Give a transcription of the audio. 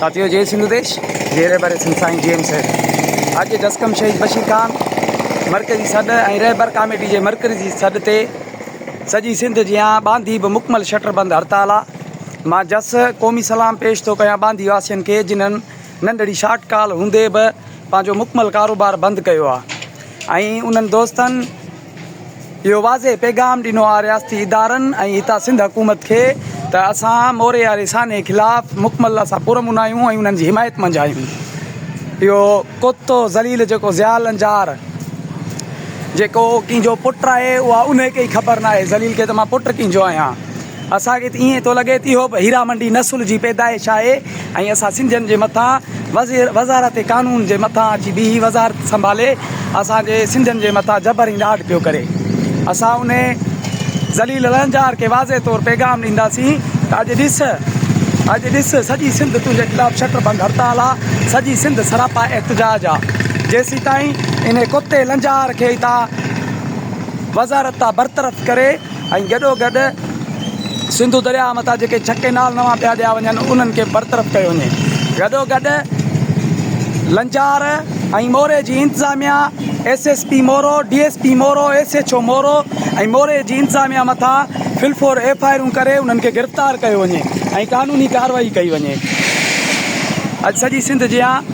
ساٿيو جي سنڌو ديش جي رهبر سنڌ سائين جي ايم سيد اڄ جسقم شهيد بشير خان مرڪزي سڏ ۽ رهبر ڪاميٽي جي مرڪزي سڏ تي سڄي سنڌ جيان ٻانڌي به مڪمل شٽر بند هڙتال آ مان جس قومي سلام پيش ٿو ڪيان ٻانڌي واسين کي جنھن ننڍڙي شارٽ ڪال هوندي به پنهنجو مڪمل ڪاروبار بند ڪيو آ ۽ انهن دوستن اهو واضح پيغام ڏنو آ رياستي ادارن ۽ هتان سنڌ حڪومت کي ته اسان موري واري سانحي خلاف مڪمل اسان پرامن آهيون ۽ انهن جي حمايت منجهه آهيون. اهو ڪتو ذليل جيڪو ضياء لنجار جيڪو ڪنهن جو پٽ آهي اها انهي کي ئي خبر ناهي ذليل کي ته مان پٽ ڪنهن جو آهيان. اسان کي ته ائين ٿو لڳي ته اهو به هيرا منڊي نسل جي پيدائش آهي ۽ اسان سنڌين جي مٿان وزير وزارت قانون جي مٿان اچي بيهي وزارت سنڀالي اسان جي سنڌين جي مٿان جبر ۽ ڏاڍ پيو ڪري. اسان انهي ذليل لنجار کي واضح طور پيغام ڏينداسين ته اڄ ڏس اڄ ڏس سڄي سنڌ تنهنجي خلاف شٽر بند هڙتال آ سڄي سنڌ سراپا احتجاج آ جيسيتائين انهي ڪتي لنجار کي هتان وزارت تان برطرف ڪري ۽ گڏوگڏ سنڌو درياهه مٿان جيڪي ڇهه ڪئنال نوان پيا ڏيا وڃن انهن کي برطرف ڪيو وڃي گڏوگڏ لنجار ۽ موري جي انتظاميا S S P Moro D S P Moro S H O Moro ۽ Mori جي انتظاميا مٿان فلفور ايف I آرون ڪري انهن کي گرفتار ڪيو وڃي ۽ قانوني ڪارروائي ڪئي وڃي اڄ سڄي سنڌ جيان.